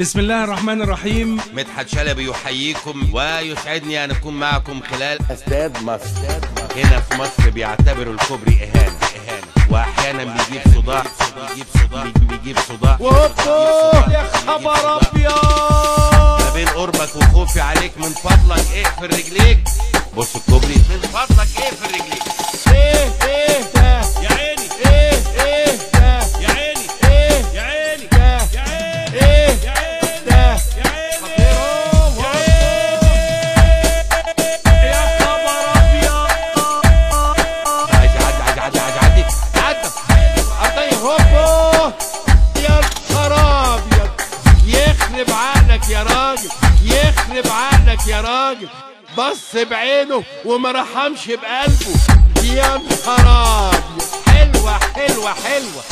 بسم الله الرحمن الرحيم. مدحت شلبي يحييكم ويسعدني أن أكون معكم خلال استاد مصر. هنا في مصر بيعتبروا الكوبري إهانة إهانة، وأحيانا بيجيب صداع بيجيب صداع بيجيب صداع. وهوبا يا خبر أبيض، ما بين قربك وخوفي عليك من فضلك اقفل رجليك. بص الكوبري من فضلك اقفل رجليك. ايه ايه ده يا عيني، ايه ايه ده يا عيني، ايه يا عيني، ده يا عيني، ايه يا عيني، ده يا عيني، يا خبر ابيض. عايز يعدي عايز يعدي عايز يعدي عدى عدى. هوبا يا نهار ابيض، يخرب عقلك يا راجل، يخرب عقلك يا راجل. بص بعينه وما رحمش بقلبه. يا نهار ابيض، حلوة حلوة حلوة.